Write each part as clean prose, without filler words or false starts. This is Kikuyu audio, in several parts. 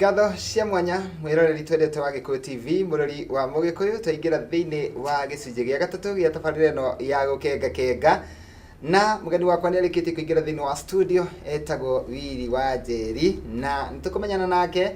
Ngatho cia mwanya mwĩroreri twendete wa Gĩkũyũ TV, mũrori wa Mũgĩkũyũ, twaingĩra thĩinĩ wa gĩcunjĩ gĩa gatatũ gĩa tabarĩra ĩno ya gũkenga kenga, na mũgeni wakwa nĩ arĩkĩtie kũingĩra thĩinĩ wa studio, etagwo Willy wa Njeri, na nĩ tũkũmenyana nake,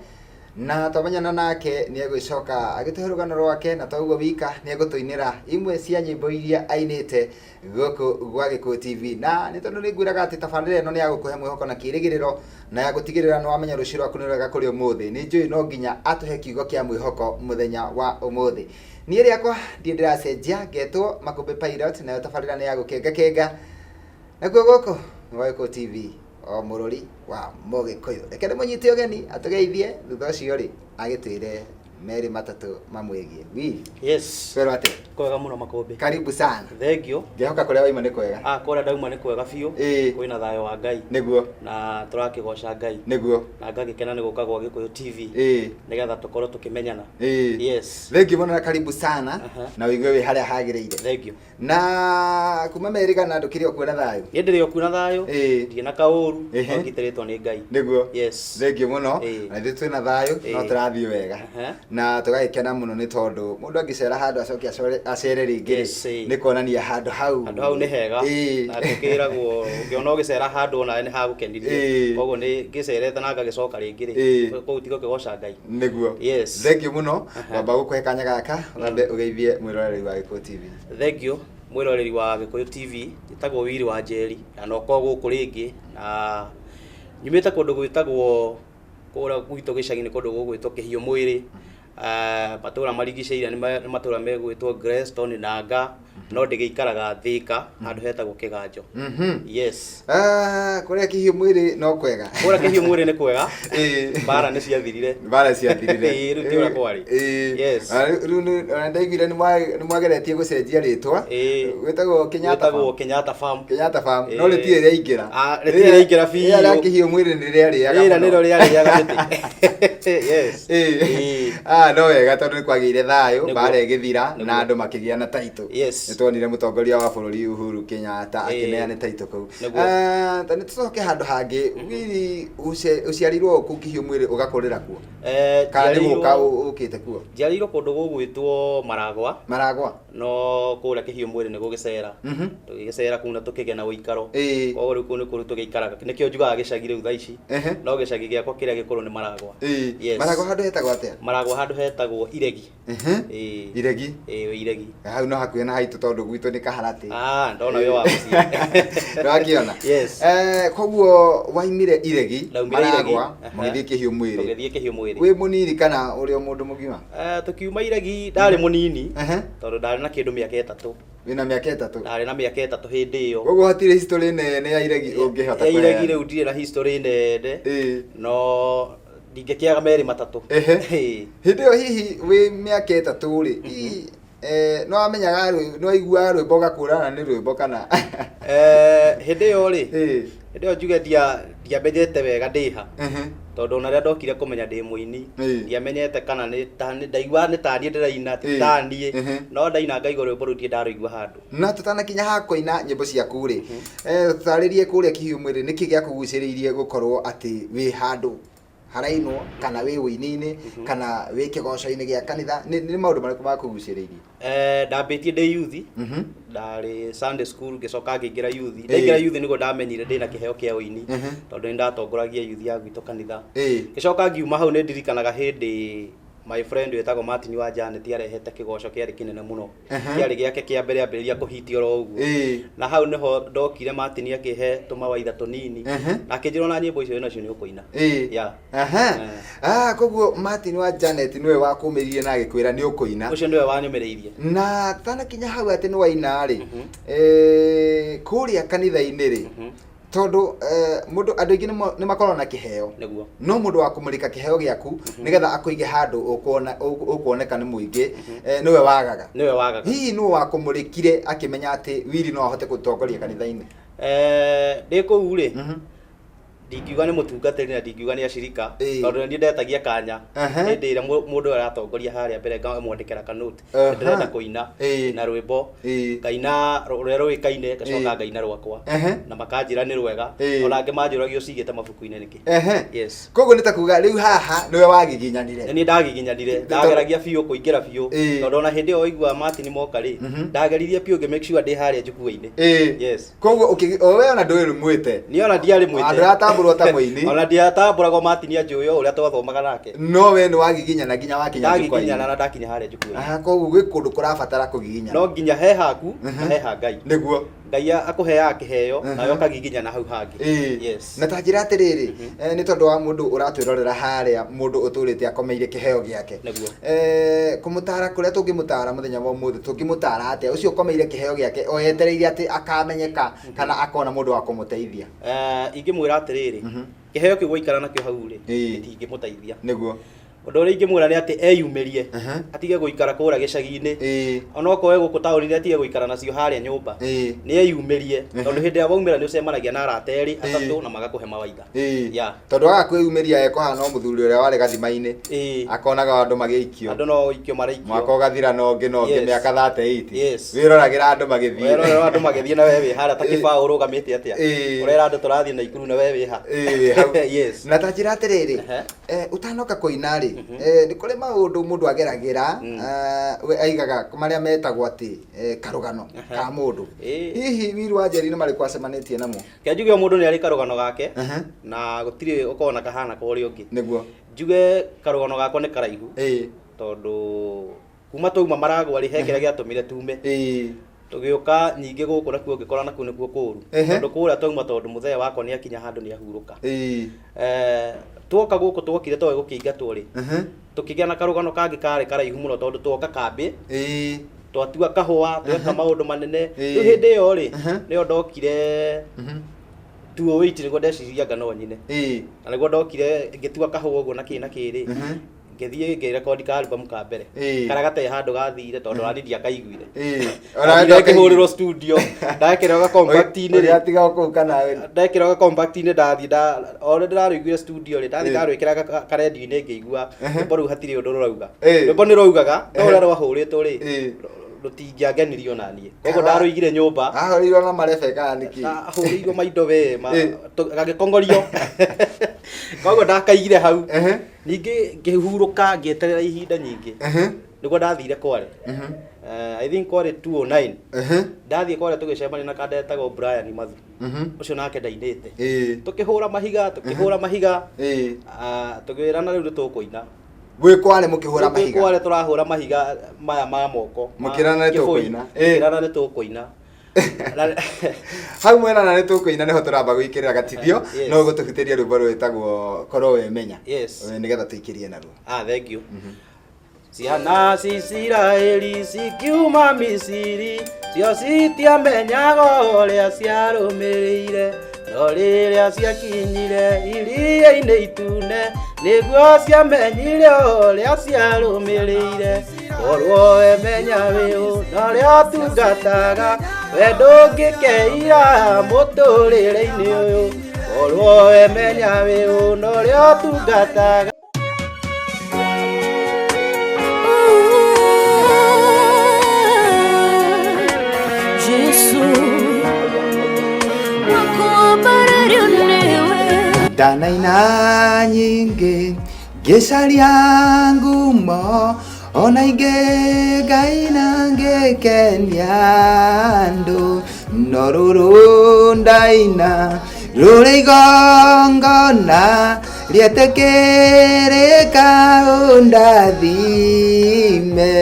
na twamenyana nake nĩ egwĩcoka agĩtũhe rũgano rwake, na toguo wika nĩ egũtũinĩra imwe cia nyĩmbo iria ainĩte gũkũ gwa Gĩkũyũ TV. Na nĩ tondũ nĩ ngwĩraga atĩ tabarĩra ĩno nĩ ya gũkũhe mwĩhoko na kĩrĩgĩrĩro, na ya gũtigĩrĩra nĩ wamenya rũciũ rwaku nĩ rwega kũrĩ ũmũthĩ. Nĩ njũĩ no nginya atũhe kiugo kĩa mwĩhoko mũthenya wa ũmũthĩ. Niĩ rĩakwa ndirĩ ndĩracenjia, ngetwo Makũmbĩ Pilot, nayo tabarĩra nĩ ya gũkenga kenga. Nakuo gũkũ nĩ gwa Gĩkũyũ TV, o mũrũri wa Mũgĩkũyũ. Reke ndĩmũnyite ũgeni atũgeithie, thutha ũcio rĩ agĩtwĩre merĩ matatũ mamwĩgiĩ. Willy. Yes. Kwĩrwo atĩa? Kwega mũno Makũmbĩ. Karibu sana. Thank you. Ngĩhoka kũrĩa waima nĩ kwega. Ah, kũrĩa ndauma nĩ kwega biũ. Ĩĩ. Kwĩna thayũ wa Ngai. Nĩguo. Na tũrakĩgoca Ngai. Nĩguo. Na ngagĩkena nĩ gũka gwa Gĩkũyũ TV. Ĩĩ. Nĩgetha tũkorwo tũkĩmenyana. Ĩĩ. Yes. Thank you mũno na karibu sana. Aha. Na ũigue wĩ harĩa hagĩrĩire. Thank you. Na kuma merĩgana ndũkĩrĩ o kuo na thayũ. Niĩ ndĩrĩ o kuo na thayũ. Ĩĩ. Ndirĩ na kaũru. Ĩhĩ. No ngitĩrĩtwo nĩ Ngai. Nĩguo. Yes. Thank you mũno. Ĩĩ. Na ithuĩ twĩna thayũ no Ĩĩ. tũrathiĩ wega. Aha. Na tũgagĩkena mũno nĩ tondũ mũndũ angĩcera handũ acoke acere rĩngĩ rĩ, Yes, ĩĩ. nĩ kuonania handũ hau. Handũ hau nĩ hega. Ĩĩ. Na tũkĩragwo ũngĩona ũgĩcera handũ onawe nĩ hagũkenirie. Ĩĩ. Koguo nĩ ngĩcerete na ngagĩcoka rĩngĩ rĩ. Ĩĩ. Kũu ti gũkĩgoca Ngai. Nĩguo. Yes. Thank you mũno. Aha. Wamba gũkũhe kanya gaka wambe ũgeithie mwĩroreri wa Gĩkũyũ TV. Thank you mwĩroreri wa Gĩkũyũ TV. Njĩtagwo Willy wa Njeri na noka gũkũ rĩngĩ, na nyumĩte kũndũ gwĩtagwo kũrĩa gwitũ gĩcagi-inĩ, kũndũ gũgwĩtwo Kĩhiũ Mwĩrĩ. Matũra marigicĩirie nĩ matũra megwĩtwo Greston na Nga, no ndĩgĩikaraga Thĩka handũ hetagwo Kĩganjo. Yes. Ah, kũrĩa Kĩhiũ Mwĩrĩ no kwega. Kũrĩa Kĩhiũ Mwĩrĩ nĩ kwega. Ĩĩ. Mbara nĩ ciathirire. Mbara ciathirire. Ĩĩ, rĩu ti ũrĩa kwarĩ. Ĩĩ. Yes. Ah, rĩu ona ndaiguire nĩ mwageretie gũcenjia rĩtwa. Ĩĩ. Gwĩtagwo Kenyatta Gwĩtagwo Farm. Kenyatta Farm. Kenyatta Farm. Ĩĩ. No rĩtirĩ rĩaingĩra. Ah, rĩtirĩ rĩaingĩra biũ. Rĩrĩa rĩa Kĩhiũ Mwĩrĩ nĩ rĩarĩaga Rĩrĩa mũno. nĩrĩo rĩarĩaga mĩtĩ. Yes. Ĩĩ. Ĩĩ. Ah, no wega tondũ nĩ kwagĩire thayũ, Nĩguo. mbara ĩgĩthira na Nĩguo. andũ makĩgĩa na title. Yes. Nĩ tuonire mũtongoria wa bũrũri Uhuru Kenyatta Ĩĩ. akĩneana title kũu. Nĩguo. Ah, ta nĩ tũcoke handũ hangĩ. Willy, ũciarĩirwo kũu Kĩhiũ Mwĩrĩ ũgakũrĩra kuo? Kana nĩ gũka ũkĩte kuo? Njiarĩirwo kũndũ gũgwĩtwo Maragwa. Maragwa? No kũrĩa Kĩhiũ Mwĩrĩ nĩ gũgĩcera. Tũgĩgĩcera kũu na tũkĩgĩa na ũikaro. Ĩĩ. Koguo rĩu kũu nĩkuo rĩu tũgĩikaraga. Nĩkĩo njugaga gĩcagi rĩu thaa ici. Ehe. No gĩcagi gĩakwa kĩrĩa gĩkũrũ nĩ Maragwa. Ĩĩ. Yes. Maragwa handũ hetagwo atĩa? Maragwa handũ hetagwo Iregi. Ehe. Ĩĩ. Iregi? Ĩĩ, Iregi. Hau no hakuhĩ na haitũ tondũ gwitũ nĩ Kaharatĩ. Ah, ndona wĩ wa mũciĩ. Nĩwakĩona? Yes. Koguo waimire Iregi, Ndaumire Iregi. Maragwa, Aha. mũgĩthiĩ Kĩhiũ Mwĩrĩ. Tũgĩthiĩ Kĩhiũ Mwĩrĩ. Wĩ mũnini kana ũrĩ o mũndũ mũgima? Tũkiuma Iregi ndarĩ mũnini. Ehe. Tondũ ndarĩ na kĩndũ mĩaka ĩtatũ. Wĩna mĩaka ĩtatũ? Ndarĩ na mĩaka ĩtatũ hĩndĩ ĩyo. Koguo hatirĩ history nene ya Iregi ũngĩhota Ya Iregi kũheana. rĩu ndirĩ na history nene. Ĩĩ. No ndingĩkĩaga merĩ matatũ. Ehe. Ĩĩ. Hĩndĩ ĩyo hihi wĩ mĩaka ĩtatũ rĩ, hihi nĩ wamenyaga nĩ waiguaga rwĩmbo ũgakũrana nĩ rwĩmbo kana? Hĩndĩ ĩyo rĩ, Ĩĩ. hĩndĩ ĩyo njuge ndiamenyete wega ndĩha. Ehe. Tondũ ona rĩrĩa ndokire kũmenya ndĩ mũini, Ĩĩ. ndiamenyete kana nĩ ta nĩ ndaiguaga nĩ taniĩ ndĩraina, ti Ĩĩ. taniĩ. Ehe. No ndaina ngaigua rwĩmbo rũu ndirĩ ndarũigua handũ. Na tũtanakinya ha kũina nyĩmbo ciaku rĩ, tũtarĩrie kũrĩa Kĩhiũ Mwĩrĩ nĩkĩ gĩakũgucĩrĩirie gũkorwo atĩ wĩ handũ harainwo kana wĩ ũini-inĩ kana wĩ kĩgoco-inĩ gĩa kanitha, nĩ maũndũ marĩkũ makũgucĩrĩirie? Ndambĩtie ndĩ youth, ndarĩ Sunday school ngĩcoka ngĩingĩra youth. Ndaingĩra youth nĩguo ndamenyire ndĩna kĩheo kĩa ũini, tondũ nĩ ndatongoragia youth ya gwitũ kanitha. Ngĩcoka ngiuma hau, nĩ ndirikanaga hĩndĩ my friend wĩtagwo Martin wa Janet arehete kĩgoco kĩarĩ kĩnene mũno. Kĩarĩ gĩake kĩa mbere ambĩrĩria kũhiti oro ũguo. Na hau nĩho ndokire Martin akĩhe tũmawaitha tũnini. Na akĩnjĩra ona nyĩmbo icio nacio nĩ ũkũina. Yeah. Aha. Ah, koguo Martin wa Janet nĩwe wakũmĩrire na agĩkwĩra nĩ ũkũina. Ũcio nĩwe wanyũmĩrĩirie. Na tanakinya hau atĩ nĩ waina rĩ, kũrĩa kanitha-inĩ rĩ, tondũ mũndũ andũ aingĩ nĩ makoragwo na kĩheo. Nĩguo. No mũndũ wa kũmũrĩka kĩheo gĩaku nĩgetha akũige handũ ũkuoneka nĩ mũingĩ, nĩwe wagaga. Nĩwe wagaga. Hihi nũ wakũmũrĩkire akĩmenya atĩ Willy no ahote gũtongoria kanitha-inĩ? Ndĩ kũu rĩ, Ndingiuga nĩ mũtungatĩri na ndingiuga nĩ acirika, tondũ nĩ ndetagia kanya hĩndĩ ĩrĩa mũndũ aratongoria harĩa mbere, ngamwandĩkĩra kanote, ndĩrenda kũina na rwĩmbo, ngaina rũrĩa rũĩkaine, ngacoka ngaina rwakwa, na makanjĩra nĩ rwega. Ona angĩ manjũragia, ũcigĩte mabuku-inĩ nĩkĩ? Yes. Koguo nĩ ta kuga rĩu haha nĩwe wagiginyanire. Nĩ niĩ ndagiginyanire, ndageragia biũ kũingĩra biũ, tondũ ona hĩndĩ ĩyo waigua Martin moka rĩ, ndageririe biũ ngĩ make sure ndĩ harĩa njukua-inĩ. Yes. Koguo o we ona ndũĩ mwĩte? Niĩ ona ndiarĩ mwĩte. Andũ aratambũrwo ta mũini. Ona ndiatambũragwo Martin anjũĩ o ũrĩa twathomaga nake. No we nĩ wagiginyana nginya wakinya njukwa-inĩ. Ndagiginyana na ndakinya harĩa njukua-inĩ. Aha, koguo gwĩ kũndũ kũrabatara kũgiginyana. No nginya he haku na he ha Ngai. Nĩguo. Ngai akũheaga kĩheo, nawe ũkagiginyana hau hangĩ. Yes. Na ta njĩra atĩrĩrĩ, nĩ tondũ wa mũndũ ũratwĩrorera harĩa, mũndũ ũtũrĩte akomeire kĩheo gĩake. Nĩguo. Kũmũtara kũrĩa tũngĩmũtara mũthenya wa ũmũthĩ, tũngĩmũtara atĩa ũcio ũkomeire kĩheo gĩake o etereire atĩ akamenyeka kana akona mũndũ wa kũmũteithia? Ingĩmwĩra atĩrĩrĩ, kĩheo kĩu waikara nakĩo hau rĩ, gĩtingĩmũteithia. Nĩguo. Ũndũ ũrĩa ingĩmwĩra nĩ atĩ eyumĩrie, atige gũikara kũrĩa gĩcagi-inĩ, onokorwo e gũkũ taũni-inĩ, atige gũikara nacio harĩa nyũmba. Nĩ eyumĩrie, tondũ hĩndĩ ĩrĩa waumĩra nĩ ũcemanagia na arata erĩ, atatũ, na magakũhe mawaitha. Yeah. Tondũ waga kwĩyumĩria ekũhana o mũthuri ũrĩa warĩ gathima-inĩ, akonaga andũ magĩikio. Andũ no ikio maraikio. Mwaka ũgathira na ũngĩ na ũngĩ, mĩaka 38. Wĩroragĩra andũ magĩthiĩ. Werorera andũ magĩthiĩ na we wĩ harĩa ta kĩbaũ ũrũgamĩte atĩa? Ũrera andũ tũrathiĩ Naikuru na we wĩ ha? Ĩĩ, hau. Yes. Na ta njĩra atĩrĩrĩ, ũtanoka kũina rĩ, nĩ kũrĩ maũndũ mũndũ ageragĩra, we aigaga marĩa metagwo atĩ karũgano ka mũndũ. Hihi Wiru wa Njeri nĩ marĩkũ acemanĩtie namo? Kĩa njuge o mũndũ nĩ arĩ karũgano gake, na gũtirĩ ũkona kahana ka ũrĩa ũngĩ. Nĩguo. Njuge karũgano gakwa nĩ karaihu, tondũ kuma twauma Maragwa rĩ, he kĩrĩa gĩatũmire tume. Tũgĩũka nyingĩ gũkũ nakuo ngĩkora nakuo nĩkuo kũũru. Tondũ kũrĩa twauma, tondũ mũthee wakwa nĩ akinya handũ nĩ ahurũka. Tuoka gũkũ twokire twoĩ gũkĩingatwo rĩ, tũkĩgĩa na karũgano kangĩ karĩ karaihu mũno, tondũ tuoka kambĩ, twatua kahũa, tweka maũndũ manene. Rĩu hĩndĩ ĩyo rĩ, nĩyo ndokire 208, nĩguo ndeciririe anga no nyine, na nĩguo ndokire ngĩtua kahũa ũguo na kĩ na kĩ rĩ, ngĩthiĩ ngĩrekondi ka album ka mbere, karĩa gatarĩ handũ gathire, tondũ nani ndiakaiguire. Ona Ndathire ngĩhũrĩrwo studio, ndekĩrwo ga compact-inĩ rĩ. Ũrĩa kũu kana Ndekĩrwo ga compact-inĩ, ndathiĩ nda o ũrĩa ndĩrarũiguire studio rĩ, ndathiĩ ndarwĩkĩra karendio-inĩ, ngĩigua rwĩmbo rũu hatirĩ ũndũ rũrauga. Rwĩmbo nĩ rwaugaga, no ũrĩa rwahũrĩtwo rĩ, rũtingĩangenirio naniĩ, koguo ndarũigire nyũmba. Ahũrĩirwo na marebe kana nĩkĩ? Ahũrĩirwo maindo we gagĩkongorio, koguo ndakaigire hau. Ningĩ ngĩhurũka, ngĩeterera ihinda nyingĩ, nĩguo ndathire Kware. I think Kware 209. Ndathiĩ Kware tũgĩcemania na kanda etagwo Brian Mathu, ũcio nake ndainĩte. Tũkĩhũra mahiga, tũkĩhũra mahiga. Ah, tũkĩrana rĩu nĩ tũkũina. Gwĩ Kware mũkĩhũra Twĩ mahiga? Kware tũrahũra mahiga maya ma moko ma Mũkĩrana nĩ kĩbũi. tũkũina. Mũkĩrana nĩ tũkũina. Hau mwena na nĩ tũkũina nĩho tũramba gwĩkĩrĩra gatithio. No gũtũhutĩria rwĩmbo rwĩtagwo Korwo Wemenya. Yes. Nĩgetha tũikĩrie naruo. Ah, thank you. Ciana cia Isiraeli cikiuma Misiri, cio citiamenyaga ũrĩa ciarũmĩrĩire, no rĩrĩa ciakinyire iria-inĩ itune, nĩguo ciamenyire ũrĩa ciarũmĩrĩire. Korwo wemenya wĩ na ũrĩa ũtungataga, we ndũngĩkeira mũtũrĩre-inĩ ũyũ. Korwo wemenya wĩ na ũrĩa ũtungataga. Jesu wakuambarario niwe. Ndanaina nyingĩ ngĩcaria ngumo, ona ingĩ ngaina ngĩkenia andũ, no rũrũ ndaina rũrĩ igongona rĩetĩkĩrĩka, ũndathime.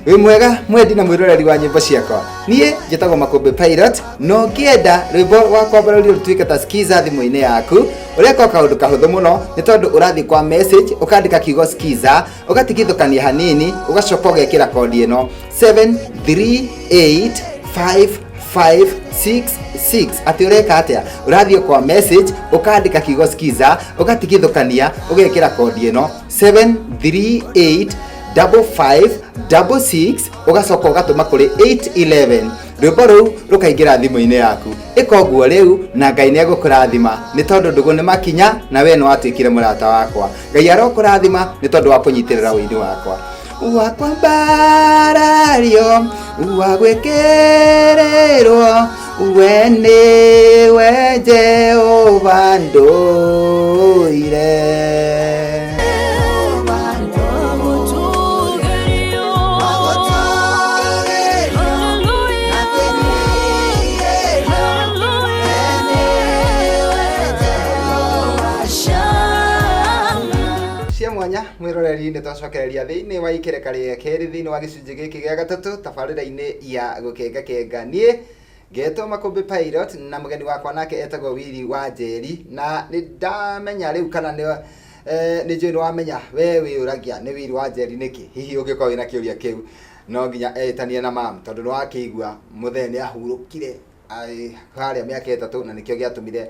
Wĩ mwega mwendi na mwĩroreri wa nyĩmbo ciakwa, niĩ njĩtagwo Makũmbĩ Pilot. Na ũngĩenda rwĩmbo rwa kwambarario rũtuĩke ta skiza thimũ-inĩ yaku, ũreka o kaũndũ kahũthũ mũno, nĩ tondũ ũrathiĩ kwa message, ũkandĩka kiugo skiza, ũgatigithũkania hanini, ũgacoka ũgekĩra kodi ĩno 7385566. Atĩ ũreka atĩa? Ũrathiĩ kwa message, ũkandĩka kiugo skiza, ũgatigithũkania, ũgekĩra kodi ĩno 738 5566, ũgacoka ũgatũma kũrĩ 811. Rwĩmbo rũu rũkaingĩra thimũ-inĩ yaku. Ĩka ũguo rĩu na Ngai nĩ egũkũrathima nĩ tondũ ndũgũ nĩ makinya na we nĩ watuĩkire mũrata wakwa. Ngai arokũrathima nĩ tondũ wa kũnyitĩrĩra ũini wakwa. Wakwambarario, wagwĩkĩrĩrwo, we nĩwe Jehova ndũire. Cia mwanya mwĩroreri nĩ twacokereria thĩinĩ wa ikereka rĩa kerĩ thĩinĩ wa gĩcunjĩ gĩkĩ gĩa gatatũ tabarĩra-inĩ ya gũkengakenga. Niĩ ngetwo Makũmbĩ Pilot na mũgeni wakwa nake etagwo Willy wa Njeri, na nĩ ndamenya rĩu kana nĩ nĩ njũĩ nĩ wamenya we wĩyũragia nĩ Willy wa Njeri nĩkĩ. Hihi ũngĩkorwo wĩna kĩũria kĩu no nginya etanie na mam, tondũ nĩ wakĩigua mũthee nĩ ahurũkire harĩa mĩaka 3, na nĩkĩo gĩatũmire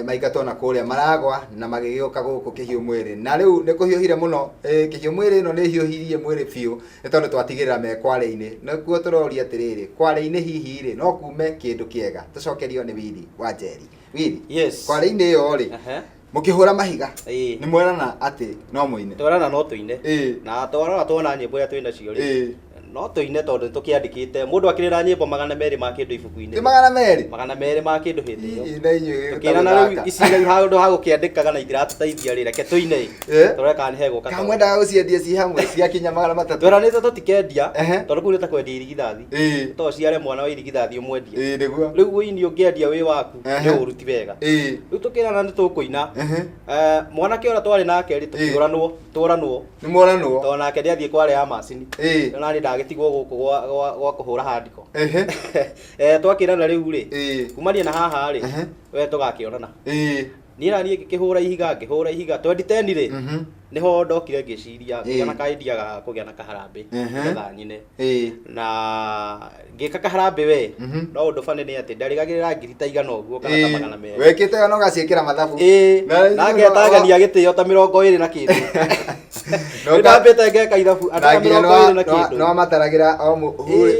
maingatwo na kũrĩa Maragwa na magĩgĩũka gũkũ Kĩhiũ Mwĩrĩ. Na rĩu nĩ kũhiũhire mũno, Kĩhiũ Mwĩrĩ ĩno nĩ ĩhiũhirie mwĩrĩ biũ nĩ tondũ twatigĩrĩra me Kwale-inĩ. Nĩkuo tũroria atĩrĩrĩ, Kwale-inĩ hihi rĩ no kume kĩndũ kĩega? Tũcokerio nĩ Willy wa Njeri. Willy, Yes. Kwale-inĩ ĩyo rĩ, mũkĩhũra mahiga nĩ mwerana atĩ no mũine? Twerana no tũine. Na twarora tuona nyĩmbo iria twĩ nacio rĩ, no tũine tondũ nĩ tũkĩandĩkĩte. Mũndũ akĩrĩ na nyĩmbo 200 ma kĩndũ ibuku-inĩ. Nĩ 200? 200 ma kĩndũ hĩndĩ ĩyo. Hihi na inyuĩ Tũkĩrana rĩu ici rĩu handũ ha gũkĩandĩkaga na itiratũteithia rĩ, reke tũine. Tũrore kana nĩ hegũka. Kana mwendaga gũciendia ci hamwe ciakinya 300? Tweranĩte tũtikendia, tondũ kũu nĩ ta kwendia irigithathi. To ũciare mwana wa irigithathi ũmwendie. Nĩguo. Rĩu ũini ũngĩendia wĩ waku, nĩ ũru ti wega. Rĩu tũkĩrana nĩ tũkũina. Mwanake ũrĩa twarĩ nake rĩ, tũkĩũranwo, tũranwo. Nĩ mworanwo? Tondũ nake nĩ athiĩ kware ya macini. Na niĩ ndagĩtigwo gũkũ gwa kũhũra handiko. Twakĩrana rĩu rĩ, kumania na haha rĩ, we tũgakĩonana. Niĩ na niĩ ngĩkĩhũra ihiga, ngĩhũra ihiga. 2010 rĩ, nĩho ndokire ngĩciria, ngĩgĩa na ka idea ga kũgĩa na kaharambĩ, nĩgetha nyine. Na ngĩka kaharambĩ we, no ũndũ bani nĩ atĩ ndarĩgagĩrĩra ngiri ta igana ũguo kana ta 200. Wekĩte ona ũgaciĩkĩra mathabu. Na ngetangania gĩtĩo ta 20 na kĩndũ. Nĩ ndambĩte ngeka ithabu andũ ta 20 na kĩndũ. No mataragĩra o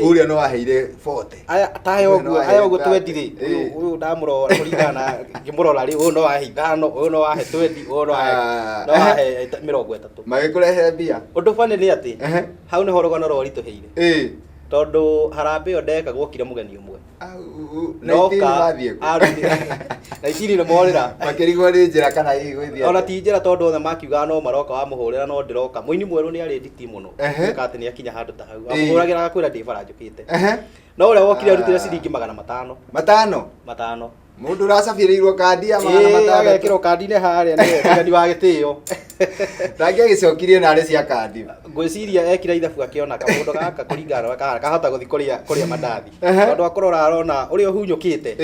ũrĩa no aheire 40. Aya ta ũguo, aya ũguo 20 rĩ, ũyũ ndamũrora kũringana na ngĩmũrora rĩ, ũyũ no ahe 5, ũyũ no ahe 20, ũyũ no ahe no ahe 30. Magĩkũrehe mbia. Ũndũ bani nĩ atĩ hau nĩho rũgano rwaritũhĩire. Tondũ harambĩ ĩyo ndeka gwokire mũgeni ũmwe. Noka na itini nĩ morĩra. Makĩrigwo nĩ njĩra kana hihi gwĩthiĩ. Ona ti njĩra tondũ othe makiugaga no maroka wamũhũrĩra no ndĩroka. Mũini mwerũ nĩ arĩ nditi mũno. Eka atĩ nĩ akinya handũ ta hau. Wamũhũragĩra agakwĩra ndĩ bara njũkĩte. No ũrĩa wokire arutire ciringi 500. Matano? Matano. Mũndũ ũracabĩrĩirwo kandi ya 600. Agekĩrwo kandi-inĩ harĩa nĩ mũgeni wa gĩtĩo. Ndangĩagĩcokirie narĩ cia kandi. Ngwĩciria ekira ithabu akĩona kamũndũ gaka kũringana na kahana kahota gũthiĩ kũrĩa mandathi. Tondũ akũrora arona ũrĩa ũhunyũkĩte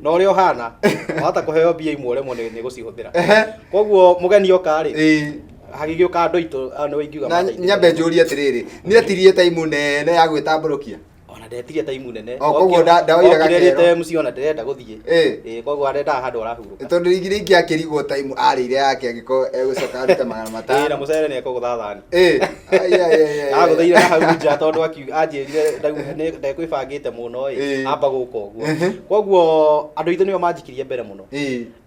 na ũrĩa ũhana, wahota kũheo mbia imwe ũremwo nĩ gũcihũthĩra. Koguo mũgeni oka rĩ, hagĩgĩũka andũ aitũ, nĩwe ingiuga Na mateithĩrĩria. nyambe njũrie atĩrĩrĩ, nĩ etirie taimu nene ya gwĩtambũrũkia? Ona ndetirie taimu nene. O, koguo ndaoire Okire gakero. rĩte MC ona ndĩrenda gũthiĩ. Koguo arendaga handũ arahurũka. Tondũ rĩngĩ rĩngĩ akĩrigwo taimu arĩire yake angĩkorwo egũcoka arute magana matano. Na mũcere nĩ ekũgũtha thani. Ai, ai, ai, ai, ai. Agũthĩire na hau nja tondũ anjĩrire ndekwĩbangĩte mũno ĩ, amba gũka ũguo. Koguo andũ aitũ nĩo manjikirie mbere mũno.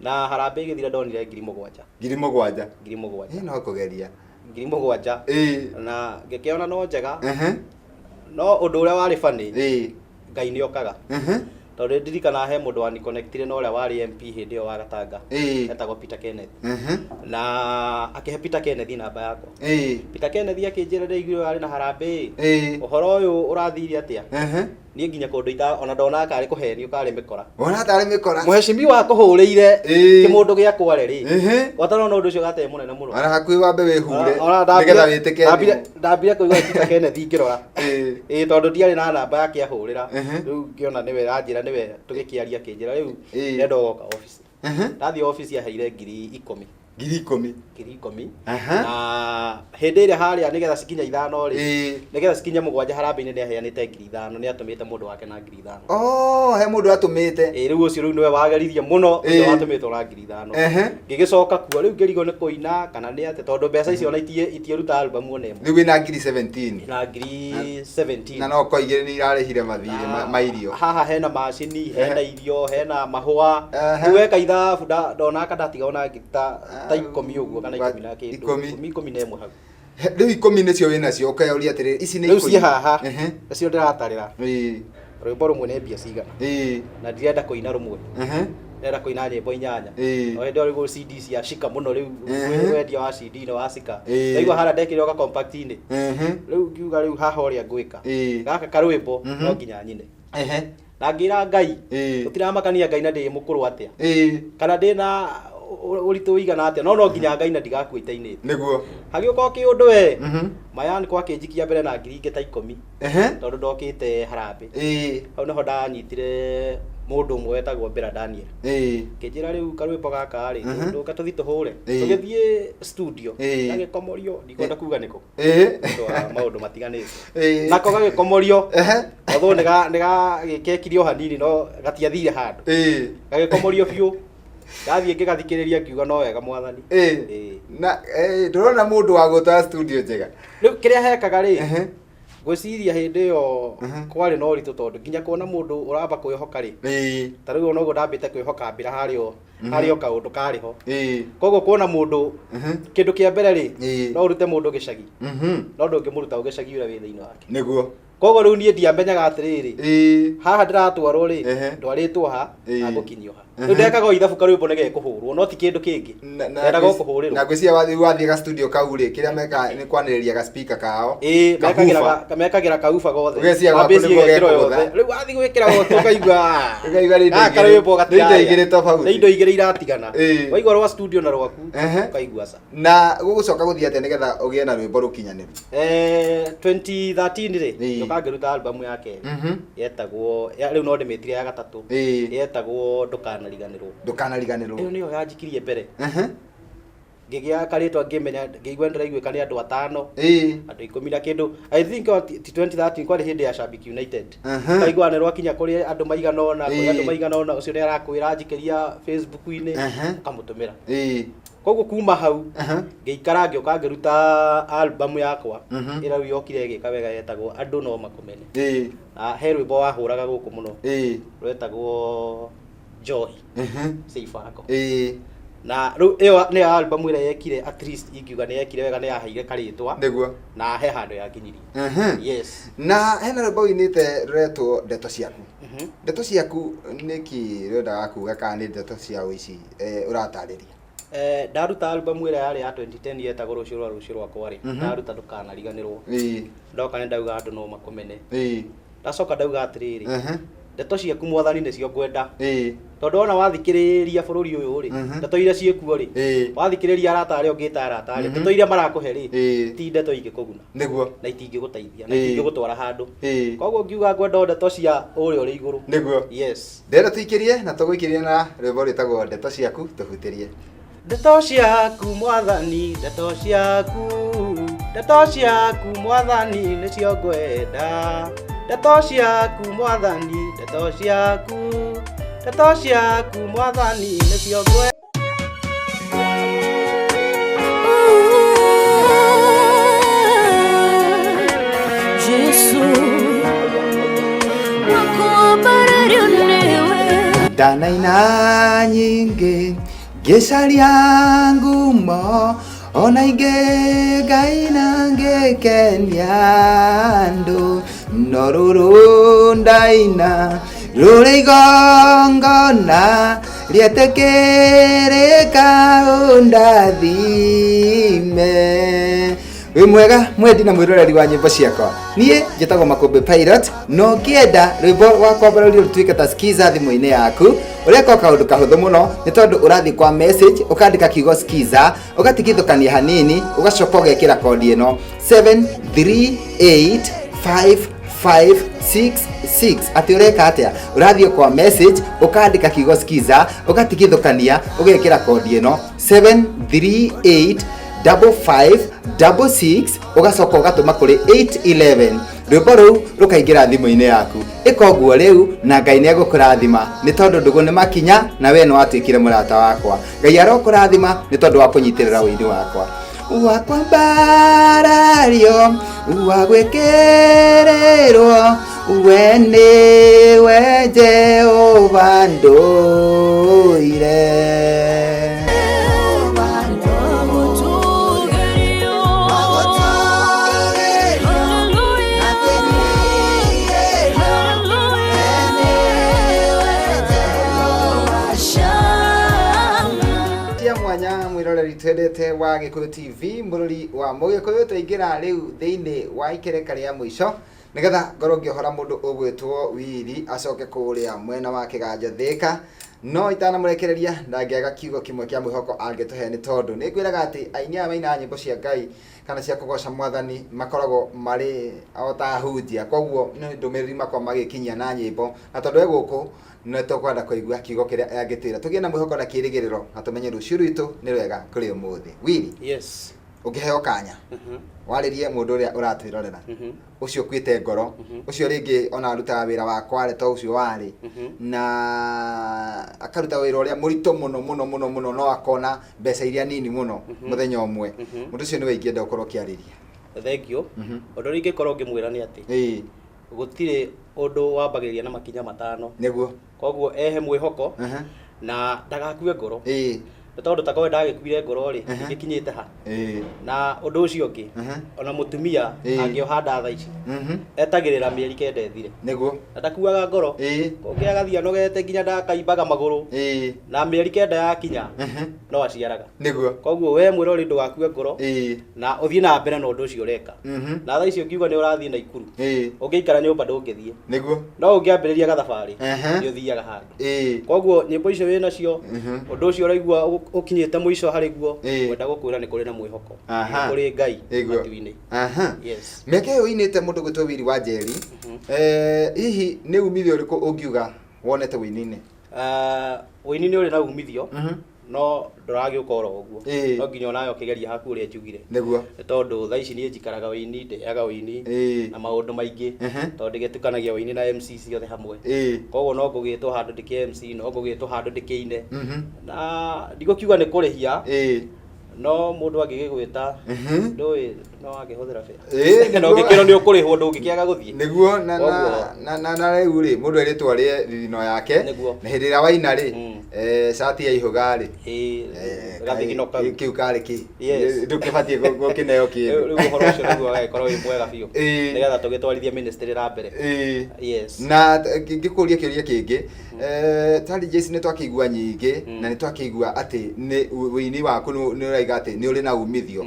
Na harambĩ ĩgĩthira ndonire ngiri mũgwanja. Ngiri mũgwanja. Ngiri mũgwanja. No kũgeria. Ngiri mũgwanja. Na ngĩkĩona no njega. No ũndũ ũrĩa warĩ funny, Ngai nĩ okaga. Tondũ ndirikanaga he mũndũ waniconnectire na ũrĩa warĩ MP hĩndĩ ĩyo wa Gatanga. Etagwo Peter Kenneth. Na akĩhe Peter Kenneth namba yakwa. Peter Kenneth akĩnjĩra ndaiguire arĩ na harambĩ. Ũhoro ũyũ ũrathire atĩa? Niĩ nginya kũndũ ita ona ndonaga karĩ kũhenio karĩ mĩkora. Wona tarĩ mĩkora. Mũhecimiwa akũhũrĩire kĩmũndũ gĩa kware rĩ. Watarona ũndũ ũcio gatee mũnene mũno. Ona hakuhĩ wambe wĩhure Ona nĩgetha wĩtĩke thimũ. ndambire kũigua Peter Kenneth ngĩrora. Tondũ ndiarĩ na namba yake ahũrĩra. Rĩu ngĩona nĩwe aranjĩra nĩwe tũgĩkĩaria akĩnjĩra rĩu ndĩrenda ũgoka office. Ndathiĩ office aheire ngiri ikũmi. 10,000. 10,000. Aha. Na hĩndĩ ĩrĩa harĩa nĩgetha cikinye 5 rĩ, nĩgetha cikinye 7 harambĩ-inĩ nĩ aheanĩte 5,000, nĩ atũmĩte mũndũ wake na 5,000. Oh, he mũndũ atũmĩte. Ĩ, rĩu ũcio rĩu nĩwe wageririe mũno, ũcio watũmĩtwo na 5,000. Ngĩgĩcoka kuo rĩu ngĩrigwo nĩ kũina kana nĩ atĩa, tondũ mbeca icio ona itiĩruta album ona ĩmwe. Rĩu wĩna 17,000. Na 17,000. Na no ko igĩrĩ nĩ irarĩhire mathirĩ ma irio. Haha hena macini, hena irio, hena mahũa. Aha. Rĩu weka ithabu ndonaka ndatiga ona ngiri ta 10 ũguo kana 10 na kĩndũ. 10. 11 hau. Rĩu 10 nĩcio wĩnacio, ũkeyoria atĩrĩrĩ, ici nĩ Rĩu 10. ciĩ haha, nĩcio ndĩratarĩra. Rwĩmbo rũmwe nĩ mbia cigana. Na ndirenda kũina rũmwe. Ndĩrenda kũina nyĩmbo 8. O hĩndĩ ĩyo rĩu CD cia cika mũno rĩu, wendia wa CD nĩ wa cika. Ndaigua harĩa ndekĩrire ga compact-inĩ. Rĩu ngiuga rĩu haha ũrĩa ngwĩka. Gaka karwĩmbo no nginya nyine. Na ngĩra Ngai, gũtiramakania Ngai na ndĩ mũkũrũ atĩa. Kana ndĩna ũritũ ũigana atĩa, no nginya Ngai na ndigakua itainĩte. Nĩguo. Hagĩũka o kĩũndũ we. Mayan kwa kĩnjikia mbere na ngiri ingĩ ta 10. Tondũ ndokĩte harambĩ. Hau nĩho ndanyitire mũndũ ũmwe wetagwo Bella Daniel. Ngĩnjĩra rĩu karwĩmbo gaka rĩ, ndũka tũthiĩ tũhũre. Tũgĩthiĩ studio, gagĩkomorio, ndikwenda kuga nĩkũ. Nĩũndũ wa maũndũ matiganĩte. Nako gagĩkomorio, although nĩgagĩkekire o hanini no gatiathire handũ. Gagĩkomorio biũ. Ndathiĩ ngĩgathikĩrĩria ngiuga no wega mwathani. Na ndũrona mũndũ wa gũtwara studio njega. Rĩu kĩrĩa hekaga rĩ, ngwĩciria hĩndĩ ĩyo kwarĩ na ũritũ tondũ nginya kuona mũndũ ũramba kwĩhoka rĩ, ta rĩu ona ũguo ndambĩte kwĩhoka mbĩra harĩa o harĩ o kaũndũ karĩ ho. Koguo kuona mũndũ, kĩndũ kĩa mbere rĩ, no ũrute mũndũ gĩcagi, no ndũngĩmũruta gĩcagi ũrĩa wĩ thĩinĩ wake. Nĩguo. Koguo rĩu niĩ ndiamenyaga atĩrĩrĩ, haha ndĩratwarwo rĩ, ndwarĩtwo ha, na ngũkinyio ha. Rĩu ndekaga o ithabu karwĩmbo nĩ gekũhũrwo, no ti kĩndũ kĩngĩ. Ndendaga o kũhũrĩrwo. Na ngwĩciria wathiĩ ga studio kau rĩ, kĩrĩa mekaga nĩ kwanĩrĩria ga speaker kao. Ĩ, mekagĩra kauba gothe. Ũgeciria gwaku Wambĩtie nĩguo gwĩkĩrwo gekũgũtha. yothe. Rĩu wathiĩ gwĩkĩra gothe ũkaigua, Ũkaigua nĩ indo gaka igĩrĩ. karwĩmbo Nĩ indo gatirarĩa. igĩrĩ tofauti. Nĩ indo igĩrĩ iratigana. Waigua rwa studio na rwaku, ũkaigua ca. Na gũgũcoka gũthiĩ atĩa nĩgetha ũgĩe na rwĩmbo rũkinyanĩru? 2013 rĩ, ngĩũka ngĩruta album ya kerĩ. Yetagwo, rĩu no ndĩmĩtire ya gatatũ. Yetagwo Ndũkanariganĩrwo. Ndũkanariganĩrwo. Ĩyo nĩyo yanjikirie mbere. Ngĩgĩa karĩtwa ngĩmenya, ngĩigua nĩndĩraiguĩka nĩ andũ 5. Andũ 10 na kĩndũ. I think ti 2013 kwarĩ hĩndĩ ya Shabiki United. Ũkaigua nĩ rwakinya kũrĩ andũ maigana ũna, kũrĩ andũ maigana ũna, ũcio nĩ arakwĩra njikĩria Facebook-inĩ, ũkamũtũmĩra. Koguo kuma hau, ngĩikara ngĩũka ngĩruta album yakwa, ĩrĩa rĩu yokire ĩgĩka wega yetagwo Andũ no Makũmene. Na he rwĩmbo wahũraga gũkũ mũno. Rwetagwo Njohi. Cibango. Na rĩu ĩyo nĩyo album ĩrĩa yekire, at least ingiuga nĩ yekire wega, nĩ yaheire karĩtwa. Nĩguo. Na he handũ yakinyirie. Yes. Na hena rwĩmbo ũinĩte rũretwo Ndeto Ciaku. Ndeto Ciaku nĩkĩ rwendaga kuga kana nĩ ndeto cia ũici ũratarĩria? Ndaruta album ĩrĩa yarĩ ya 2010 yetagwo Rũciũ rwa Rũciũ Rwakwa rĩ, ndaruta Ndũkanariganĩrwo. Ndoka nĩ ndauga andũ no makũmene. Ndacoka ndauga atĩrĩrĩ, ndeto ciaku mwathani nĩcio ngwenda. Tondũ ona wathikĩrĩria bũrũri ũyũ rĩ, ndeto iria ciĩkuo rĩ, wathikĩrĩria arata arĩa ũngĩta arata rĩ, ndeto iria marakũhe rĩ, ti ndeto ingĩkũguna. Nĩguo. Na itingĩgũteithia, na itingĩgũtwara handũ. Koguo ngiuga ngwenda o ndeto cia ũrĩa ũrĩ igũrũ. Nĩguo. Yes. Ndĩrenda tũikĩrie na tũgũikĩrie na rwĩmbo rwĩtagwo Ndeto Ciaku, tũhutĩrie. Ndeto ciaku mwathani, ndeto ciaku, ndeto ciaku mwathani nĩcio ngwenda. Ndeto ciaku mwathani, ndeto ciaku, ndeto ciaku mwathani nĩcio ngwenda. Jesu, wakuambarario niwe. Ndanaina nyingĩ ngĩcaria ngumo, ona ingĩ ngaina ngĩkenia andũ, no rũrũ ndaina rũrĩ igongona rĩetĩkĩrĩka ũndathime. Wĩ mwega mwendi na mwĩroreri wa nyĩmbo ciakwa, niĩ njĩtagwo Makũmbĩ Pilot, na ũngĩenda rwĩmbo rwa kwambarario rũtuĩke ta skiza thimũ-inĩ yaku, ũreka o kaũndũ kahũthũ mũno, nĩ tondũ ũrathiĩ kwa message ũkandĩka kiugo skiza, ũgatigithũkania hanini, ũgacoka ũgekĩra kodi ĩno 73855. 5 6 6. Atĩ ũreka atĩa? Ũrathiĩ kwa message, ũkandĩka kiugo skiza, ũgatigithũkania, ũgekĩra kodi ĩno 738 55 66, ũgacoka ũgatũma kũrĩ 811. Rwĩmbo rũu rũkaingĩra thimũ-inĩ yaku. Ĩka ũguo rĩu na Ngai nĩ egũkũrathima, nĩ tondũ ndũgũ nĩ makinya na we nĩ watuĩkire mũrata wakwa. Ngai arokũrathima nĩ tondũ wa kũnyitĩrĩra ũini wakwa wakwambarario, wagwĩkĩrĩrwo, we nĩwe Jehova ndũire. Cia mwanya, mwĩroreri twendete wa Gĩkũyũ TV, mũrori wa Mũgĩkũyũ, twaingĩra rĩu thĩinĩ wa ikereka rĩa mũico nĩgetha ngorwo ngĩohora mũndũ ũgwĩtwo Wiri acoke kũrĩa mwena wa Kĩganjo Thĩka. No itanamũrekereria, ndangĩaga kiugo kĩmwe kĩa mwĩhoko angĩtũhe, nĩ tondũ nĩ ngwĩraga atĩ aini aya mainaga nyĩmbo cia Ngai kana cia kũgoca Mwathani makoragwo marĩ o ta ahunjia, koguo nĩ ndũmĩrĩri makoragwo magĩkinyia na nyĩmbo. Na tondũ e gũkũ, nĩ tũkwenda kũigua kiugo kĩrĩa angĩtwĩra tũgĩe na mwĩhoko na kĩĩrĩgĩrĩro na tũmenye rũciũ rwitũ nĩ rwega kũrĩ ũmũthĩ. Wiri, ũngĩheo kanya warĩrie mũndũ ũrĩa ũratwĩrorera, ũcio ũkuĩte ngoro, ũcio rĩngĩ ona arutaga wĩra wa kware ta ũcio warĩ na akaruta wĩra ũrĩa mũritũ mũno mũno mũno mũno, no akona mbeca iria nini mũno mũthenya ũmwe, mũndũ ũcio nĩwe ingĩenda ũkorwo ũkĩarĩria. Thank you. Ũndũ ũrĩa ingĩkorwo ngĩmwĩra nĩ atĩ gũtirĩ ũndũ wambagĩrĩria na makinya 5. Koguo ehe mwĩhoko na ndagakue ngoro, nĩ tondũ takorwo ndagĩkuire ngoro rĩ, ingĩkinyĩte ha? Na ũndũ ũcio ũngĩ, ona mũtumia angĩoha nda thaa ici, etagĩrĩra mĩeri 9 ĩthire na ndakuaga ngoro. Kũngĩ agathiĩ anogete nginya ndakaimbaga magũrũ, na mĩeri 9 yakinya no aciaraga. Koguo we mwĩrori, ndũgakue ngoro na ũthiĩ na mbere na ũndũ ũcio ũreka. Na thaa ici ũngiuga nĩ ũrathiĩ Naikuru, ũngĩikara nyũmba ndũngĩthiĩ. No ũngĩambĩrĩria gathabarĩ, nĩ ũthiaga handũ. Koguo nyĩmbo icio wĩ nacio, ũndũ ũcio ũraigua ũkinyĩte mũico harĩ guo, ngwenda gũkwĩra nĩ kũrĩ na mwĩhoko. Nĩ kũrĩ Ngai matu-inĩ. Yes. Mĩaka ĩyo ũinĩte, mũndũ gwĩtwo Wiri wa Njeri, hihi nĩ umithio ũrĩkũ ũngiuga wonete wĩini-inĩ? Ah, ũini nĩ ũrĩ na umithio, no ndũragĩũka oro ũguo. No nginya onawe ũkĩgeria haku ũrĩa njugire. Nĩ tondũ thaa ici niĩ njikaraga ũini, ndĩaga ũini na maũndũ maingĩ, tondũ ndĩgĩtukanagia ũini na MC ciothe hamwe. Koguo no ngũgĩtwo handũ ndĩkĩ MC, no ngũgĩtwo handũ ndĩkĩine, na ndigũkiuga nĩ kũrĩhia, no mũndũ angĩgĩgwĩta, ndũĩ no angĩhũthĩra bĩa na ũngĩkĩrwo nĩ ũkũrĩhwo, ndũngĩkĩaga gũthiĩ. Nĩguo na na na na rĩu rĩ, mũndũ erĩtwo arĩe thithino yake. Na hĩndĩ ĩrĩa waina rĩ, cati yaihũga rĩ, gathigino kau. Kĩu karĩ kĩ? Ndũkĩbatiĩ gũkĩneo kĩndũ. Rĩu ũhoro ũcio nĩguo ũgagĩkorwo wĩ mwega biũ, nĩgetha tũgĩtwarithie ministry na mbere. Yes. Na ngĩkũria kĩũria kĩngĩ, challenges nĩ twakĩigua nyingĩ, na nĩ twakĩigua atĩ nĩ ũini waku nĩ ũraiga atĩ nĩ ũrĩ na umithio.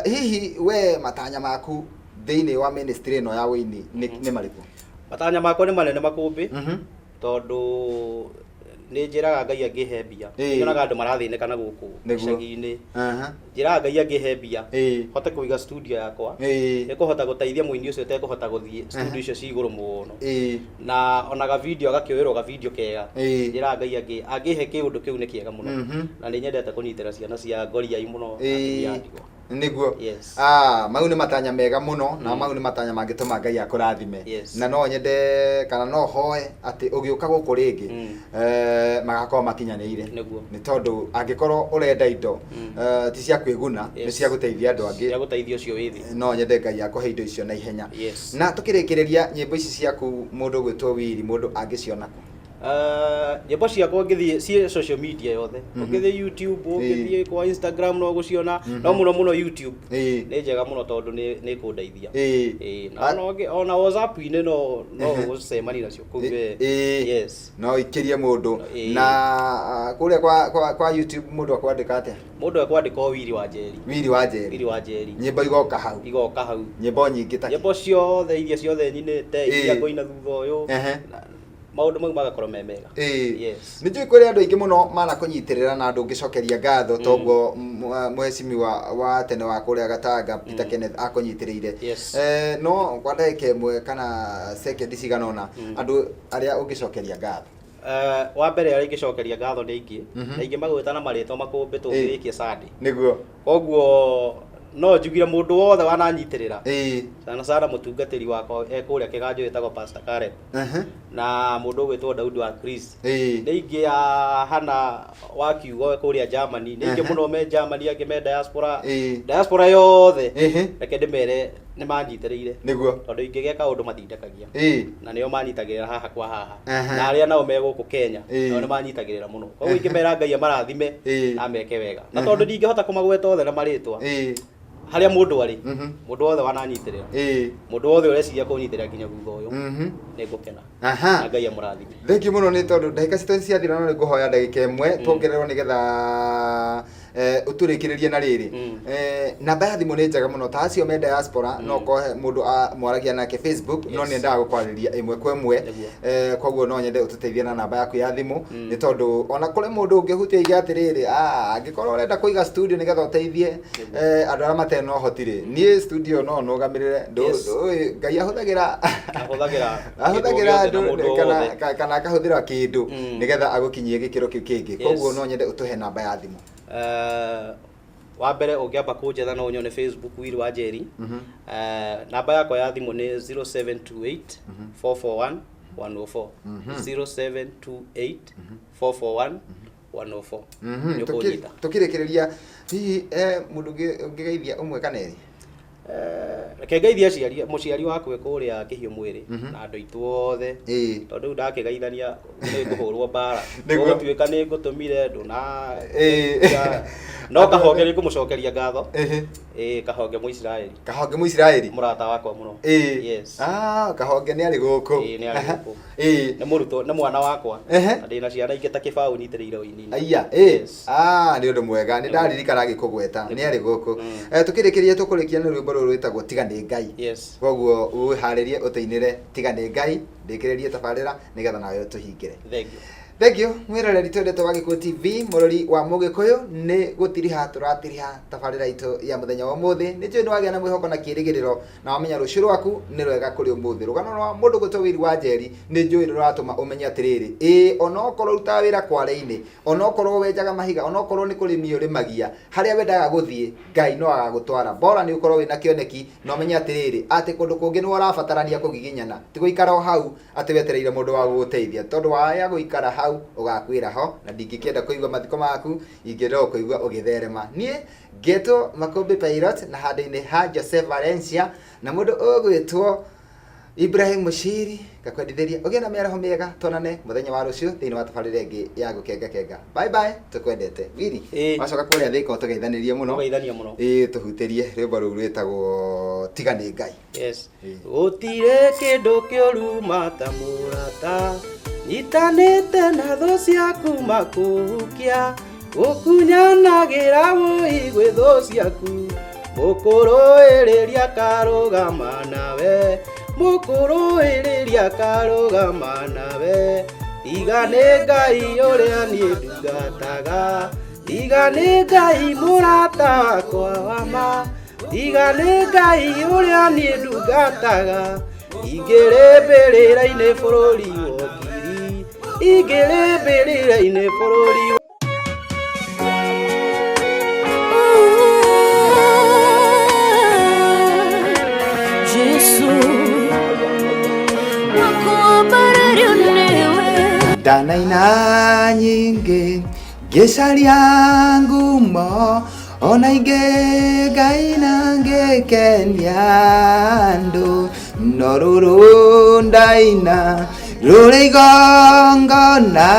Hihi we matanya maku thĩinĩ wa ministry ĩno ya ũini nĩ marĩkũ? Matanya makwa nĩ manene makũmbĩ, tondũ nĩ njĩraga Ngai angĩhe mbia, nyonaga andũ marathĩnĩka na gũkũ icagi-inĩ. Njĩraga Ngai angĩhe mbia, hote kũiga studio yakwa, ĩkũhota gũteithia mũini ũcio ũtekũhota gũthiĩ studio icio ci igũrũ mũno, na ona ga video agakĩoerwo ga video kega. Njĩraga Ngai angĩhe kĩũndũ kĩu nĩ kĩega mũno. Na nĩ nyendete kũnyitĩra ciana cia ngoriai mũno na atumia a ndigwa. Nĩguo. Ah, mau nĩ matanya mega mũno, na mau nĩ matanya mangĩtũma Ngai akũrathime. Na no nyende kana no hoe atĩ ũgĩũka gũkũ rĩngĩ, magakorwo makinyanĩire. Nĩ tondũ angĩkorwo ũrenda indo, ti cia kwĩguna, nĩ cia gũteithia andũ angĩ. Cia gũteithia ũcio wĩ thĩ. No nyende Ngai akũhe indo icio na ihenya. Na tũkĩrĩkĩrĩria, nyĩmbo ici ciaku, mũndũ ũgwĩtwo Wiri, mũndũ angĩciona kũ? Nyĩmbo ciakwa ũngĩthiĩ ciĩ social media yothe, ũngĩthiĩ YouTube, ũngĩthiĩ kwa Instagram no ũgũciona, no mũno mũno YouTube nĩ njega mũno tondũ nĩ ĩkũndeithia. Ĩĩ, na ona WhatsApp-inĩ no ũgũcemania nacio kũu we. Yes. No ikĩrie mũndũ. Na kũrĩa kwa YouTube mũndũ akwandĩka atĩa? Mũndũ ekwandĩka o Wiri wa Njeri. Wiri wa Njeri. Wiri wa Njeri. Nyĩmbo igoka hau. Igoka hau. Nyĩmbo nyingĩ ta nyĩmbo ciothe iria ciothe nyinĩte, iria ngũina thutha ũyũ. Maũndũ mau magakorwo me mega. Yes. Nĩ njũĩ kũrĩ andũ aingĩ mũno manakũnyitĩrĩra na andũ ũngĩcokeria ngatho toguo mũhecimiwa wa tene wa kũrĩa Gatanga Peter Kenneth akũnyitĩrĩire. No kwa ndagĩka ĩmwe kana sekendi cigana ũna, andũ arĩa ũngĩcokeria ngatho. Wa mbere arĩa ingĩcokeria ngatho nĩ aingĩ, na aingĩ magwĩta na marĩtwa makũmbĩ tũngĩrĩkia Sunday. Koguo no njugire mũndũ wothe wananyitĩrĩra, sana sana mũtungatĩri wakwa e kũrĩa Kĩganjo wĩtagwo Pastor Caleb, na mũndũ ũgwĩtwo Daudi wa Chris, nĩ ingĩ ya Hana wa kiugo kũrĩa Germany, nĩ ingĩ mũno me Germany, angĩ me diaspora, diaspora yothe, reke ndĩmere nĩ manyitĩrĩire, tondũ ingĩgeka ũndũ matindekagia, na nĩo manyitagĩrĩra haha kwa haha, na arĩa nao me gũkũ Kenya, nao nĩ manyitagĩrĩra mũno. Koguo ingĩmera Ngai amarathime na meke wega, na tondũ ndingĩhota kũmagweta othe na marĩtwa, harĩa mũndũ arĩ, mũndũ wothe wananyitĩrĩra, mũndũ wothe ũreciria kũnyitĩrĩra nginya thutha ũyũ, nĩ ngũkena, na Ngai amũrathime. Thank you mũno, nĩ tondũ ndagĩka citũ ciathira, no nĩ ngũhoya ndagĩka ĩmwe tuongererwo nĩgetha ũtũrĩkĩrĩrie na rĩrĩ. Namba ya thimũ nĩ njega mũno, ta acio me diaspora, no kohe mũndũ mwaragia nake Facebook, no nĩ endaga gũkwarĩria ĩmwe kwa ĩmwe. Koguo no nyende ũtũteithie na namba yaku ya thimũ, nĩ tondũ ona kũrĩ mũndũ ũngĩhutia oige atĩrĩrĩ, angĩkorwo ũrenda kũiga studio nĩgetha ũteithie andũ arĩa matarĩ na ũhoti rĩ, niĩ studio no nũgamĩrĩre. Ndũĩ Ngai ahũthagĩra Ahũthagĩra ahũthagĩra kĩndũ o gĩothe na andũ mũndũ o kana wothe. kana akahũthĩra kĩndũ nĩgetha agũkinyie gĩkĩro kĩu kĩngĩ. Koguo no nyende ũtũhe namba ya thimũ. Wa mbere ũngĩamba kũnjetha no ũnyone Facebook, Willy wa Njeri. Namba yakwa ya thimũ nĩ 0728 441 104, 0728 441 104. Nĩ ũkũnyita. Tũkĩrĩkĩrĩria, hihi mũndũ ũngĩgeithia ũmwe kana erĩ? Reke ngeithie aciari, mũciari wakwa kũrĩa kĩhiũ mwĩrĩ, na andũ aitũ othe, tondũ rĩu ndakĩgeithania nĩ ngũhũrwo mbara. Gũgũtuĩka nĩ ngũtũmire ndũna no Kahonge nĩ ngũmũcokeria ngatho. Ĩĩ, Kahonge Mũisiraeli. Kahonge Mũisiraeli. Mũrata wakwa mũno. Yes. Ah, Kahonge nĩ arĩ gũkũ. Ĩĩ, nĩ arĩ gũkũ. Nĩ mũrutwo, nĩ mwana wakwa, na ndĩna ciana ingĩ ta kĩbaũ nyitĩrĩire ũini-inĩ. Aya, Yes. Ah, nĩ ũndũ mwega, nĩ ndaririkana agĩkũgweta, nĩ arĩ gũkũ. Tũkĩrĩkĩria, tũkũrĩkia na rwĩmbo rũrũ rwĩtagwo Tiga nĩ Ngai. Koguo wĩharĩrie ũtũinĩre Tiga nĩ Ngai, ndĩkĩrĩrie tabarĩra nĩgetha nawe tũhingĩre. Thank you. Thank you mwĩroreri twendete wa Gĩkũyũ TV, mũrori wa Mũgĩkũyũ, nĩ gũtiriha tũratiriha tabarĩra itũ ya mũthenya wa ũmũthĩ. Nĩ njũĩ nĩ wagĩa na mwĩhoko na kĩrĩgĩrĩro, na wamenya rũciũ rwaku nĩ rwega kũrĩ ũmũthĩ. Rũgano rwa mũndũ gwĩtwo Willy wa Njeri nĩ njũĩ rũratũma ũmenye atĩrĩrĩ, ĩĩ onokorwo ũrutaga wĩra kware-inĩ, onokorwo wenjaga mahiga, onokorwo nĩ kũrĩmi ũrĩmagia, harĩa wendaga gũthiĩ Ngai no agagũtwara. Bora nĩ ũkorwo wĩna kĩoneki na ũmenye atĩrĩrĩ, atĩ kũndũ kũngĩ nĩ ũrabatarania kũgiginyana, ti gũikara o hau atĩ wetereire mũndũ wa gũgũteithia, tondũ waya gũikara hau ũgakuĩra ho, na ndingĩkĩenda kũigua mathiko maku, ingĩenda o kũigua ũgĩtherema. Niĩ ngetwo Makũmbĩ Pilot, na handũ-inĩ ha Jose Valencia na mũndũ ũgwĩtwo Ibrahim Mushiri, ngakwendithĩria ũgĩe na mĩaraho mĩega, tuonane mũthenya wa rũciũ thĩinĩ wa tabarĩra ĩngĩ ya Gũkenga Kenga. Bye bye, tũkwendete Willy. Wacoka kũrĩa Thĩka ũtũgeithanĩrie mũno. Tũgeithania mũno. Ĩĩ, tũhutĩrie rwĩmbo rũu rwĩtagwo Tiga nĩ Ngai. Yes. Gũtirĩ kĩndũ kĩũru mata mũrata nyitanĩte na thũ ciaku makũhukia, gũkunyanagĩra wũi gwĩ thũ ciaku, mũkũrũĩrĩria karũgama nawe, mũkũrũĩrĩria karũgama nawe. Tiga nĩ Ngai ũrĩa niĩ ndungataga, tiga nĩ Ngai mũrata wakwa wa ma, tiga nĩ Ngai ũrĩa niĩ ndungataga, ingĩrĩ mbĩrĩra-inĩ bũrũri wa ngiri, ingĩrĩ mbĩrĩra-inĩ bũrũri wa Jesu wakuambarario niwe. Ndanaina nyingĩ ngĩcaria ngumo, ona ingĩ ngaina ngĩkenia andũ, no rũrũ ndaina rũrĩ igongona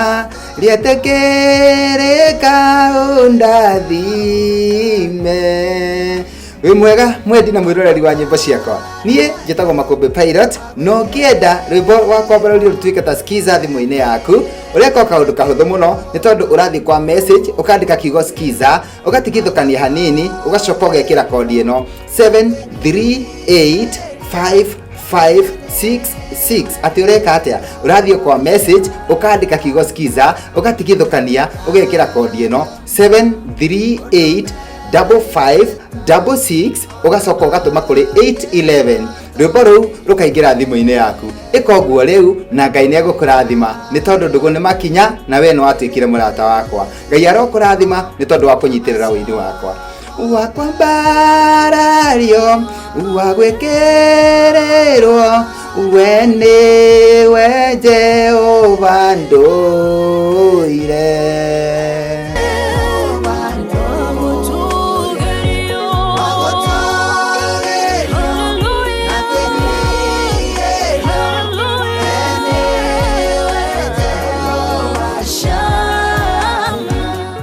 rĩetĩkĩrĩka, ũndathime. Wĩ mwega mwendi na mwĩroreri wa nyĩmbo ciakwa, niĩ njĩtagwo Makũmbĩ Pilot. No ũngĩenda rwĩmbo rwa kwambarario rũtuĩke ta skiza thimũ-inĩ yaku, ũreka o kaũndũ kahũthũ mũno, nĩ tondũ ũrathiĩ kwa message, ũkandĩka kiugo skiza, ũgatigithũkania hanini, ũgacoka ũgekĩra kodi ĩno 73854. 566. Atĩ ũreka atĩa? Ũrathiĩ kwa message, ũkandĩka kiugo skiza, ũgatigithũkania, ũgekĩra kodi ĩno 738 5566, ũgacoka ũgatũma kũrĩ 811. Rwĩmbo rũu rũkaingĩra thimũ-inĩ yaku. Ĩka ũguo rĩu na Ngai nĩ egũkũrathima, nĩ tondũ ndũgũ nĩ makinya na we nĩ watuĩkire mũrata wakwa. Ngai arokũrathima nĩ tondũ wa kũnyitĩrĩra ũini wakwa. Wakwambarario, wagwĩkĩrĩrwo, we nĩwe Jehova ndũrĩte.